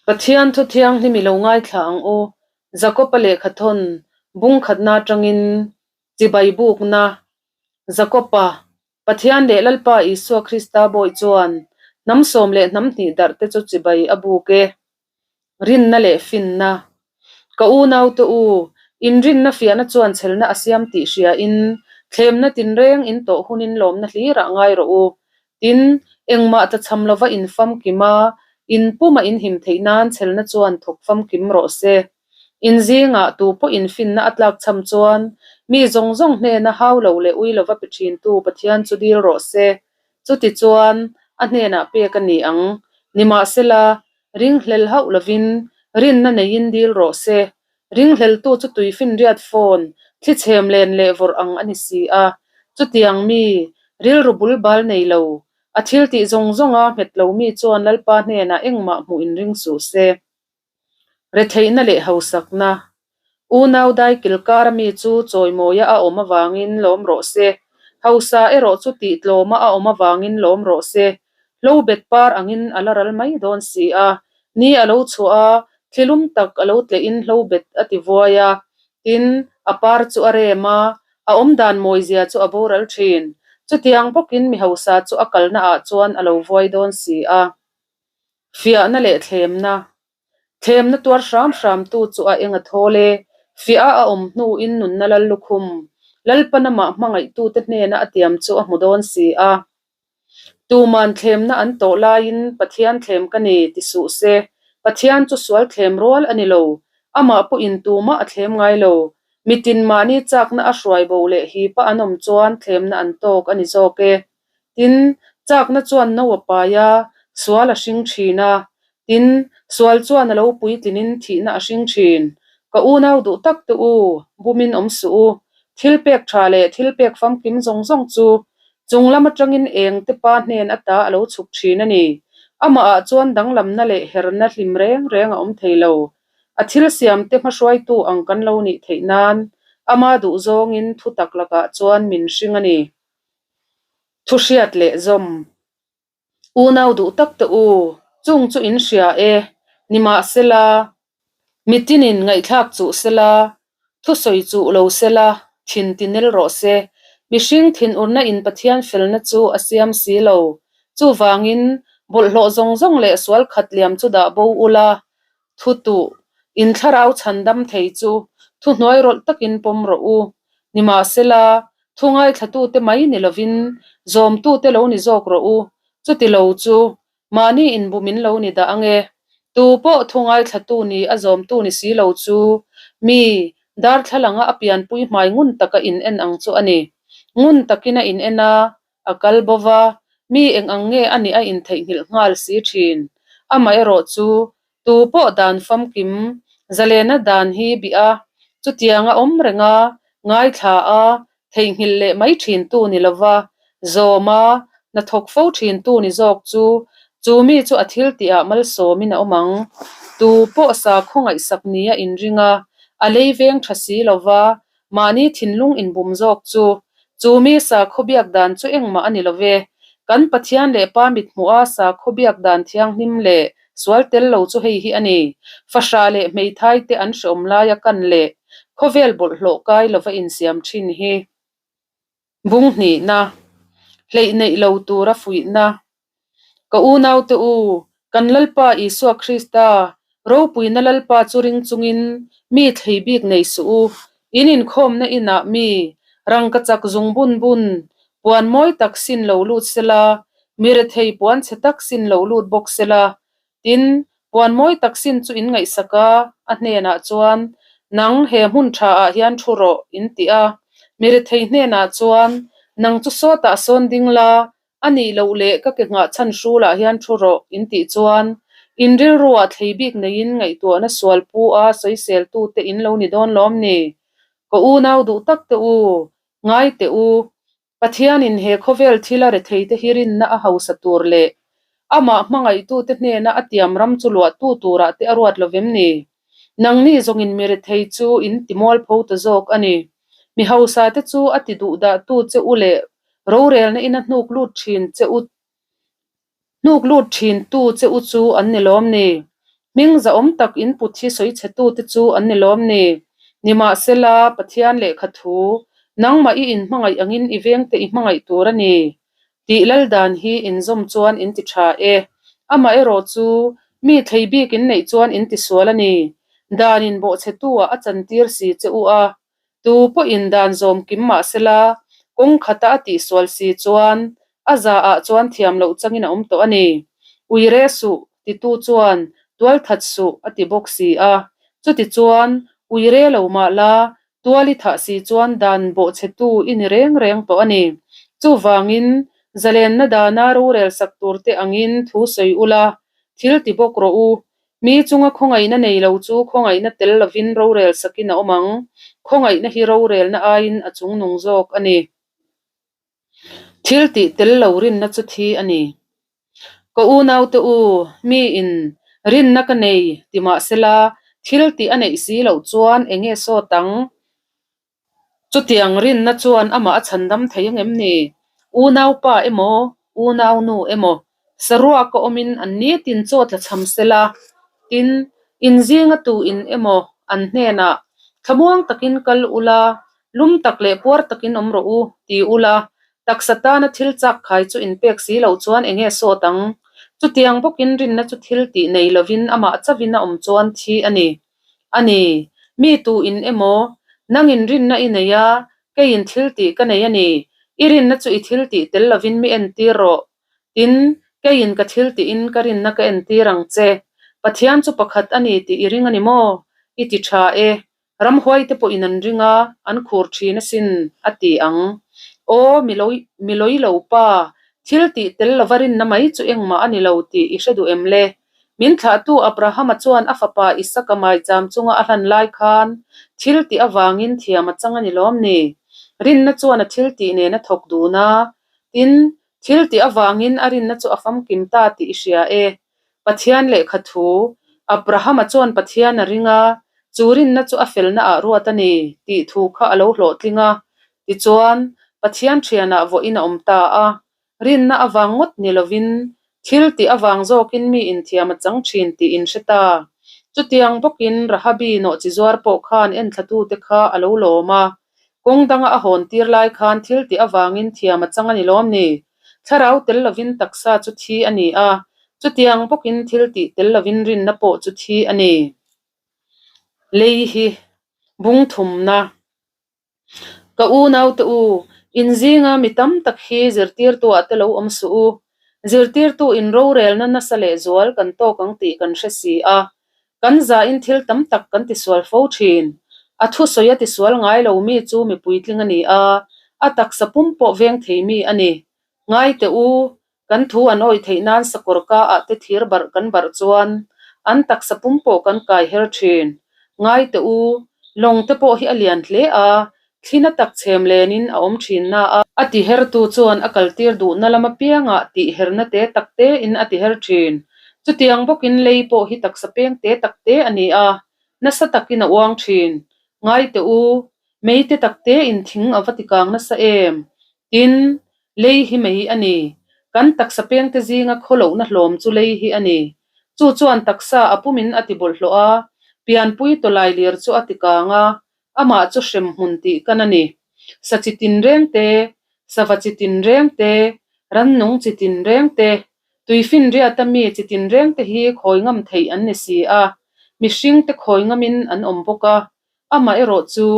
Pathian thu thianghlim i lo ngaithla ang u, Jakob-a lehkhathawn bung khatna atangin chibai bukna Jakob-a Pathian leh Lalpa Isua Krista bawi chuan hnam sawm leh hnam hnih darh te chu chibai a buk e. Rinna leh finna. Ka unaute u, inrinna fiahna chuan chhelna a siam tih hriain, thlemna tinreng in tawh hunin lawmna hlirah ngai rawh u. Tin, engmah tlachham lova in famkim a, in puma in him theih nan chhelna chuan thawk famkim rawh se. In zingah tu pawhin finna a tlakchham chuan mi zawng zawng hnena hau lo leh ui lova pe thintu Pathian chu dil rawh se. Chuti chuan a hnenah pek a ni ang. Nimahsela, ringhlel hauh lovin rinna neiin dil rawh se. Ringhleltu chu tuifinriat phone, thlichhem len leh vawrh ang a ni si a. Chutiang mi, rilru bul bal nei lo, a thiltih zawng zawnga nghet lo mi chuan Lalpa hnenah engmah hmuh inring suh se. Retheihna leh hausakna. Unau dai kilkar ami chu chawimawia a awm avangin lawm rawh se. Hausa erawh chu tih tlawma a awm avangin lawm rawh se. Hlo bet par angin a la ral mai dawn si a. Ni a lo chhuah a, thlilum tak a lo tlehin hlo bet a ti vuai a. Tin, a par chu a rem a, a awmdan mawizia chu a boral thin. Chutiang bawkin mi hausa chu a kalna ah chuan a lo vuai dawn si a. Fiahna leh thlemna. Thlemna tuar hram hramtu chu a eng a thawl e. Fiah a awm hnuin nunna lal lukhum, Lalpan amah hmangaihtute hnena a tiam chu a hmu dawn si a. Tuman thlemna an tawh laiin Pathian thlem ka ni ti suh se. Pathian chu sual thlem rual a ni lo. Amah pawhin tumah a thlem ngai lo. Mitin mahni chakna a hruai bo leh hipa an awm chuan thlemna an tawk a ni zawk e. Tin, chakna chuan no a pai a, sual a hring thin a. Tin, sual chuan a lo puitlinin thihna a hring thin. Ka unau duh tak te u, bumin awm suh u. Thil pek tha leh thil pek famkim zawng zawng chu chung lam atangin eng te pa hnen ata a lo chhuk thin a ni. Amahah chuan danglamna leh herna hlim reng reng a awm thei lo. A thil siam te hmahruaitu ang kan lo nih theih nan ama duh zawngin thutak lakah chuan min hring a ni. Thuhriat leh zawm. Unau duh tak te u, chung chu in hria e, nimahsela, mitinin ngaihthlak chuh sela, thusawi chuh lo sela, thin ti nel rawh se. Mihring thinurna in Pathian felna chu a siam si lo. Chuvangin, bawlhhlawh zawng zawng leh sual khat liam chu dah bo ula, Thu tuh, in thlarau chhandam thei chu thu hnuai rawlh takin pawm rawh u. Nimahsela, thu ngaithlatute mai ni lovin zawmtute lo ni zawk rawh u. Chuti lo chu, mahni inbum in lo ni dah ang e. Tu pawh thu ngaithlatu ni a zawmtu ni si lo chu, mi, darthlalanga a pianpui hmai ngun taka in en ang chu a ni. Ngun takin a in en a, A kal bo va, mi eng ang nge a nih a intheihnghilh nghal si thin. Amaherawh chu, tu pawh dan famkim, zalena dan hi bih a, chutianga awm reng a, ngaithla a, theihnghilh leh mai thintu ni lova, zawm a, hnathawk fo thintu ni zawk chu, chu mi chu a thil tihah malsawmin a awm ang. Tu pawh sakhaw ngaihsak nia inring a, a lei veng tha si lova, Mahni thinlung inbum zawk chu, chu mi sakhaw biak dan chu engmah a ni lo ve. Kan Pathian leh Pa mithmuha sakhaw biak dan thianghlim leh sual tel lo chu hei hi a ni, Fahrah leh hmeithai te an hreawm laia kan leh khawvel bawlhhlawh kai lova insiam thin hi. Bung hnihna, hleih neih lo tura fuihna. Ka unaute u, kan Lalpa Isua Krista, ropuina Lalpa chu ring chungin mi thlei bik nei suh u. In inkhawmna inah mi, rangkachak zung bun bun, puan mawi tak sin lo lut sela, mi rethei puan chhe tak sin lo lut bawk sela, Tin, puan mawi tak sin chu in ngaihsak a, a hnenah chuan, Nang, he hmun tha ah hian thu rawh, in ti a. Mi rethei hnenah chuan, Nang chu sawtah sawn ding la, a nih loh leh ka ke nghah chhan hrulah hian thu rawh, in tih chuan, in rilruah thlei bik neiin ngaihtuahna sual pu a sawiseltute in lo ni dawn lawm ni? Ka unau duh tak te u, ngai teh u, Pathianin he khawvel thila retheite hi rinna a hausa tur leh amah hmangaihtute hnena a tiam ram chu luahtu turah te a ruat lo vem ni? Nangni zawngin mi rethei chu in ti mualpho ta zawk a ni. Mi hausate chu a ti duhdahtu che u leh rorelna ina hnuk lut thin che u Hnuk lut thin tu che u chu an ni lawm ni? Hming zahawm tak in put hi sawi chhetute chu an ni lawm ni? Nimahsela, Pathian lehkha thu, nangmah i inhmangaih angin i vengte i hmangaih tur a ni tih lal dan hi inzawm chuan in ti tha e. Amaherawh chu, mi thlei bik in neih chuan in ti sual a ni. Dan in bawhchhetu-ah a chantir si che u a, Tu pawhin dan zawm kim mah sela, kawng khata a tihsual si chuan a za ah chuan thiam loh changin a awm tawh a ni. Ui re suh, titu chuan tual that suh a ti bawk si a. Chutichuan, ui re lo mah la, tual i thah si chuan dan bawhchhetu i ni reng reng tawh a ni. Chuvangin, zalenna dana rorel sak turte angin thu sawi ula, thil ti bawk rawh u. Mi chunga khawngaihna nei lo chu khawngaihna tel lovin rorel sakin a awm ang. Khawngaihna hi rorelna aiin a chungnung zawk a ni. Thil tih tel lo rinna chu thi a ni. Ka unaute u, miin rinna ka nei ti mahsela thil tih a neih si loh chuan eng nge sawt ang? Chutiang rinna chuan amah a chhandam thei ang em ni? Unaupa emaw, unaunu emaw, saruaka awmin an nitin chaw tla chham sela, tin, inzinga tu in emaw an hnenah, Thlamuang takin kal ula, lum tak leh puar takin awm rawh u, ti ula, taksa tana thil chak khai chu inpek si loh chuan eng nge sawt ang? Chutiang bawkin rinna chu thil tih nei lovin amah chauhin a awm chuan thi a ni. A ni, mi tu in emaw, nangin rinna i nei a, keiin thil tih ka nei a ni, i rinna chu i thil tih tel lovin mi entir rawh. Tin, keiin ka thil tihin ka rinna ka entir ang che. Pathian chu pakhat a ni tih i ring a ni maw? I ti tha e. Ramhuaite pawhin an ring a, an khur thin asin, a ti ang. Aw, mi lawi lo pa, thil tih tel lova rinna mai chu engmah a ni lo tih i hre duh em le? Min thlahtu Abrahama chuan a fapa Isaka maicham chunga a hlan lai khan thil tih avangin thiam a chang a ni lawm ni? Rinna chuan a thil tih nen a thawk dun a, tin, thil tih avangin a rinna chu a famkim ta tih i hria e. Pathian lehkha thu, Abrahama chuan Pathian a ring a, chu rinna chu a felna ah ruat a ni tih thu kha a lo hlawhtling a. Tichuan, Pathian thianah vawiin a awm ta a, Rinna avang ngawt ni lovin, thil tih avang zawkin mi inthiam a chang thin tih in hre ta. Chutiang bawkin Rahabi nawhchi zuar pawh khan enthlatute kha a lo lawm a. Kawng danga a hawn tir lai khan thil tih avangin thiam a chang a ni lawm ni? Thlarau tel lovin taksa chu thi a ni a, chutiang bawkin thil tih tel lovin rinna pawh chu thi a ni. Lei hi bung thumna. Ka unaute u, in zinga mi tam tak hi zirtirtuah te lo awm suh u. Zirtirtu in rorelna nasa leh zual kan tawk ang tih kan hre si a. Kan zain thil tam tak kan tisual fo thin. A thusawi a tisual ngai lo mi chu mi puitling a ni a, a taksa pum pawh veng thei mi a ni. Ngai teh u, Kan thu an awih theih nan sakawr ka ah te thir barh kan barh chuan an taksa pum pawh kan kai her thin. Ngai teh u, lawng te pawh hi a lian hle a, thlina tak chhem lenin a awm thin na a. A ti hertu chuan a kaltir duhna lam apiangah tih herna te tak tein a ti her thin. Chutiang bawkin lei pawh hi taksa peng te tak te a ni a, nasa takin a uang thin. Ngai teh u, mei te tak tein thing a va ti kang nasa em? Tin, lei hi mei a ni. Kan taksa pengte zinga khawlohna hlawm chu lei hi a ni. Chu chuan taksa a pumin a ti bawlhhlawh a, pianpui tawlai lir chu a ti kang a, amah chu hrem hmun tih kan a ni. Sa chi tinreng te, sava chi tinreng te, rannung chi tinreng te, tuifinriata mi chi tinreng te hi khawi ngam theih an ni si a, mihringte khawi ngamin an awm bawk a, Amah erawh chu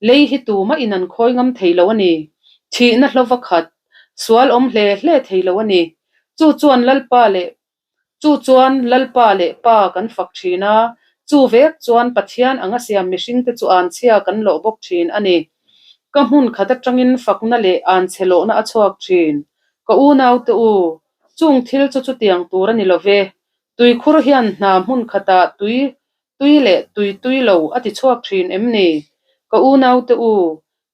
lei hi tumah in an khawi ngam thei lo a ni. Thihna hlova khat, sual awm hle hle thei lo a ni. Chu chuan Lalpa leh Chu chuan Lalpa leh Pa kan fak thin a, chu vek chuan Pathian anga siam mihringte chu anchhia kan lawh bawk thin a ni. Ka hmun khat atangin fakna leh anchhe lawhna a chhuak thin. Ka unaute u, chung thil chu chutiang tur a ni lo ve. Tuikhur hian hna hmun khatah tui Tui leh tui tui lo a ti chhuak thin em ni? Ka unaute u,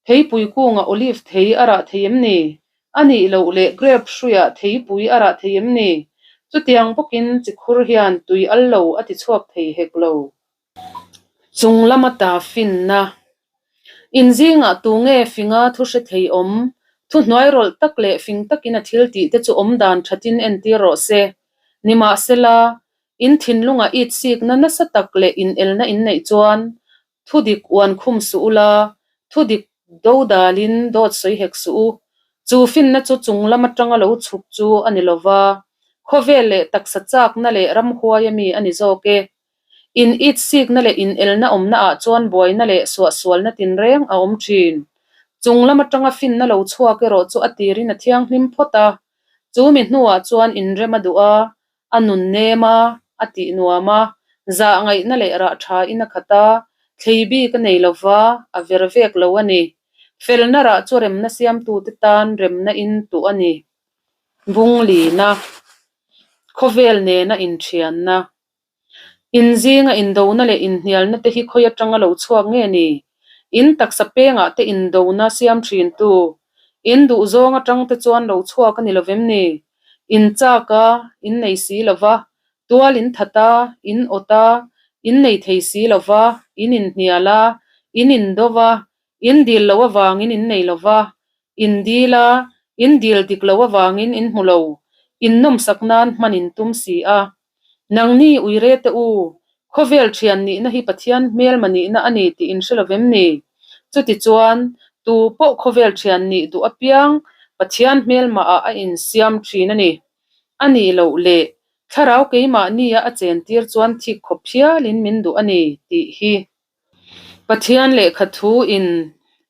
theipui kungah olive thei a rah thei em ni? A nih loh leh grape hruiah theipui a rah thei em ni? Chutiang bawkin chikhur hian tui al lo a ti chhuak thei hek lo. Chung lama ta finna. In zingah tu nge finga thu hre thei awm? Thu hnuai rawlh tak leh fing takin a thil tih te chu awm dan thatin entir rawh se. Nimahsela. In thinlungah itsikna nasa tak leh inelna in neih chuan thudik uan khum suh ula, thudik dodalin dawt sawi hek suh u. Chu finna chu chung lam atanga lo chhuk chu a ni lova, khawvel leh taksa chakna leh ramhuaia mi a ni zawk e. In itsikna leh inelna awmna ah chuan buaina leh suahsualna tinreng a awm thin. Chung lam atanga finna lo chhuak erawh chu a tirin a thianghlim phawt a, chu mi hnuah chuan inrem a duh a, a nun nem a, a tih nuam a, zah ngaihna leh rah tha in a khat a, thlei bik a nei lova, a ver vek lo a ni. Felna rah chu remna siamtute tan remna in tuh a ni. Bunglina, Khawvel nena inthianna. Inzinga indona leh inhnialna te hi khawi atanga lo chhuak nge ni? In taksa pengah te indona siam thin tu, in duhzawng atang te chuan lo chhuak a ni lovem ni? In chak a, in nei si lova, tual in that a, in awt a, in nei thei si lova, in inhnial a, in indo va, in dil loh avangin in nei lova, In dil a, in dil dik lo avangin in hmu lo, in nawmsak nan hman in tum si a. Nangni uire te u, khawvel thian nihna hi Pathian hmelma nihna a ni tih in hre lo vem ni? Chutichuan, tu pawh khawvel thian nih duh apiang Pathian hmelma ah a insiam thin a ni. A nih loh leh, thlarau keimahnia a chentir chuan thik khawp hialin min duh a ni tih hi. Pathian lehkha thu in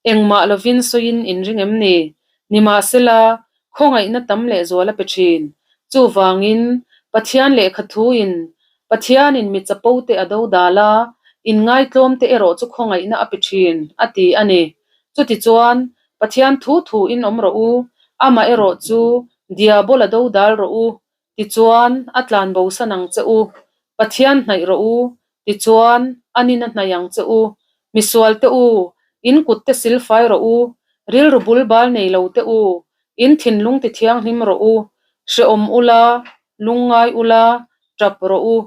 engmah lovin sawiin in ring em ni? Nimahsela, khawngaihna tam leh zual a pe thin. Chuvangin, Pathian lehkha thu in Pathianin mi chapo te a do dal a, inngaitlawm te erawh chu khawngaihna a pe thin, a ti a ni. Chutichuan, Pathian thu thu in awm rawh u, amah erawh chu Diabola do dal rawh u, Tichuan, a tlan bosan ang che u. Pathian hnaih rawh u. Tichuan, a nin a hnaih ang che u. Misual te u, in kut te silfai rawh u. Rilru bul bal nei lo te u, in thinlung ti thianghlim rawh u. Hrehawm ula, lungngai ula, tap rawh u.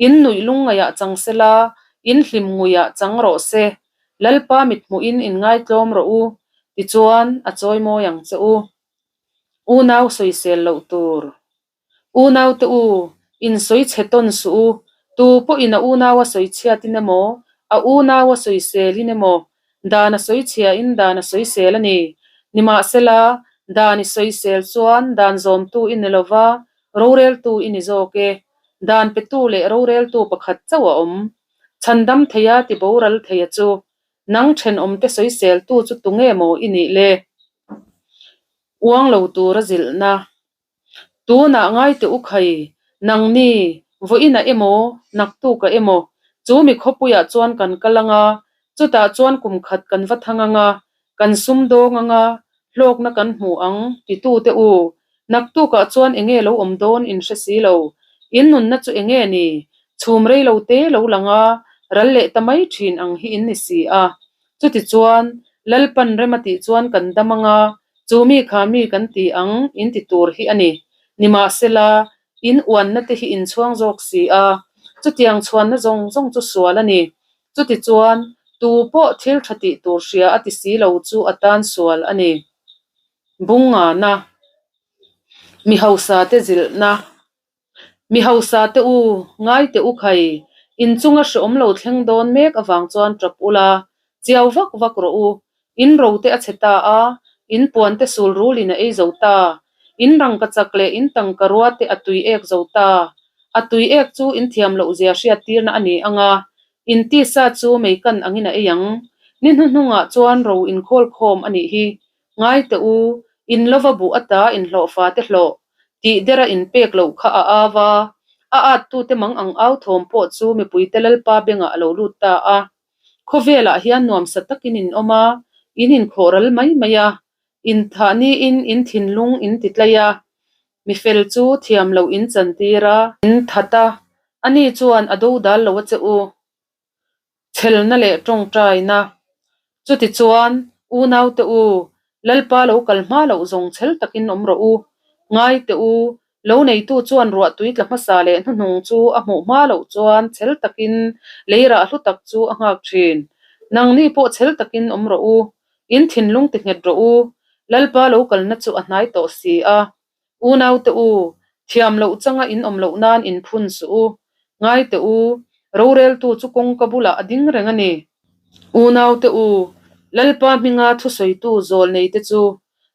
In nuih lungngaihah chang sela, in hlim nguiah chang rawh se. Lalpa mithmuhin inngaitlawm rawh u. Tichuan, a chawimawi ang che u. Unau sawisel loh tur. Unaute u, in sawi chhe tawn suh u. Tu pawhin a unau a sawi chhiatin emaw, a unau a sawiselin emaw, dan a sawi chhiain dan a sawisel a ni. Nimahsela, dan i sawisel chuan dan zawmtu i ni lova, roreltu i ni zawk e. Dan petu leh roreltu pakhat chauh a awm. Chhandam theia ti boral theia chu Nang thenawmte sawiseltu chu tunge maw i nih le? Uang lo tura zilhna. Tunah ngai teh u khai, nangni, vawiinah emaw, naktukah emaw, chu mi khawpuiah chuan kan kal anga, chutah chuan kum khat kan va thang anga, kan sumdawng anga, hlawkna kan hmu ang, titute u, naktukah chuan enge lo awm dawn in hre si lo. In nunna chu enge ni? Chhum rei lo te lo lang a, ral leh ta mai thin ang hi in ni si a. Chutichuan, Lalpan rem a tih chuan kan dam anga, chu mi kha mi kan ti ang in ti tur hi a ni. Nimahsela, in uanna te hi in chhuang zawk si a, chutiang chhuanna zawng zawng chu sual a ni. Chutichuan, tu pawh thil tha tih tur hria a ti si lo chu a tan sual a ni. Bungngana, Mi hausa te zilhna. Mi hausa te u, ngai teh u khai, inchunga hrehawm lo thleng dawn mek avang chuan tap ula, chiau vak vak rawh u. In ro te a chhe ta a, in puan te sul rulin a ei zo ta. In rangkachak leh in tangka rua te a tui ek zo ta. A tui ek chu in thiam loh zia hriattirna a ni ang a, in tisa chu meikan angin a ei ang. Ni hnuhnungah chuan ro inkhawl khawm a nih hi. Ngai teh u, in lova buh ata inhlawhfa te hlawh tih dera inpek loh kha a au a, a attute mang ang au thawm pawh chu mipuite Lalpa bengah a lo lut ta a. Khawvelah hian nuamsa takin in awm a, in inkhawh ral mai mai a, inthah niin in thinlung in ti tlai a, mi fel chu thiam loh in chantir a. In that a, ani chuan a dodal lo a che u. Chhelna leh tawngtaina. Chutichuan, unaute u, Lalpa lo kal hma loh zawng chhel takin awm rawh u. Ngai teh u, lo neitu chuan ruahtui tla hmasa leh hnuhnung chu a hmuh hma loh chuan chhel takin lei rah hlu tak chu a nghak thin. Nangni pawh chhel takin awm rawh u, in thinlung ti nghet rawh u, Lalpa lo kalna chu a hnai tawh si a. Unaute u, thiam loh changa in awm loh nan in phun suh u. Ngai teh u, roreltu chu kawngka bulah a ding reng a ni. Unaute u, Lalpa hminga thusawitu zawl neite chu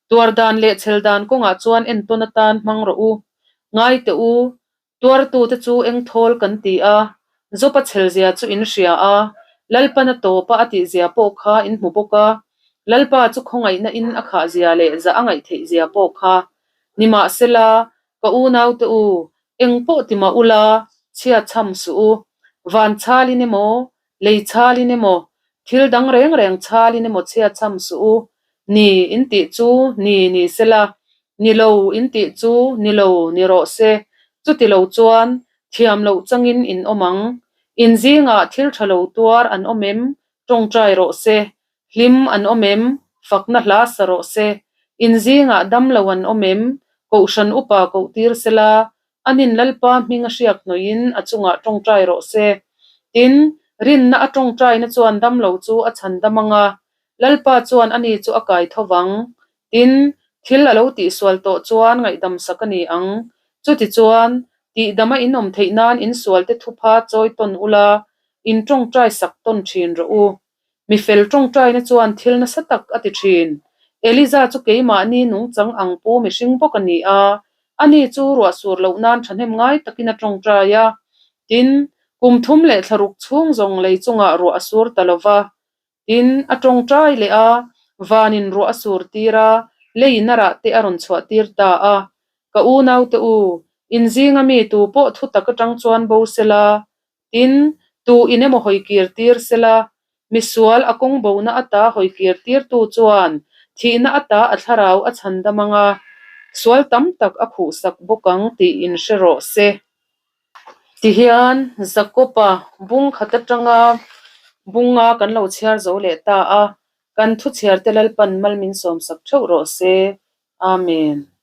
tuar dan leh chhel dan kawngah chuan entawn atan hmang rawh u. Ngai teh u, Tuartute chu eng thawl kan ti a, Job-a chhelzia chu in hria a, Lalpan a tawpa a tihzia pawh kha in hmu bawk a, Lalpa chu khawngaihna in a khahzia leh zah a ngaihtheihzia pawh kha. Nimahsela, ka unaute u, eng pawh ti mah ula, chhia chham suh u. Van chhalin emaw, lei chhalin emaw, thil dang reng reng chhalin emaw chhia chham suh u. Ni in tih chu ni ni sela, Ni lo in tih chu ni lo ni rawh se, chuti lo chuan thiam loh changin in awm ang. In zingah thil tha lo tuar an awm em? Tawngtai rawh se. Hlim an awm em? Fakna hla sa rawh se. In zingah dam lo an awm em? Kohhran upa koh tir sela, anin Lalpa hming a hriak hnawihin a chungah tawngtai rawh se. Tin, rinna a tawngtaina chuan dam lo chu a chhan dam ang a, Lalpa chuan ani chu a kai tho vang. Tin, thil a lo tihsual tawh chuan ngaihdam sak a ni ang. Chutichuan, tihdama in awm theih nan insualte thupha chawi tawn ula, in tawngtai sak tawn thin rawh u. Mi fel tawngtaina chuan thil nasa tak a ti thin. Eliza chu keimahni nungchang ang pu mihring bawk a ni a, ani chu ruah sur loh nan thahnem ngai takin a tawngtai a. Tin, kum thum leh thlaruk chhung zawng lei chungah ruah a sur ta lo va. Tin, a tawngtai leh a, vanin ruah a sur tir a, leiin a rah te a rawn chhuah tir ta a. Ka unaute u, in zinga mi tu pawh thu tak atang chuan bo sela, tin, tu in emaw hawi kir tir sela, misual a kawng bona ata hawi kir tirtu chuan thihna ata a thlarau a chhan dam ang a, sual tam tak a khuhsak bawk ang tih in hre rawh se. Tihian Jakob-a bung khat atanga bunga kan lo chhiar zo leh ta a, kan thu chhiarte Lalpan mal min sawmsak theuh rawh se. Amen.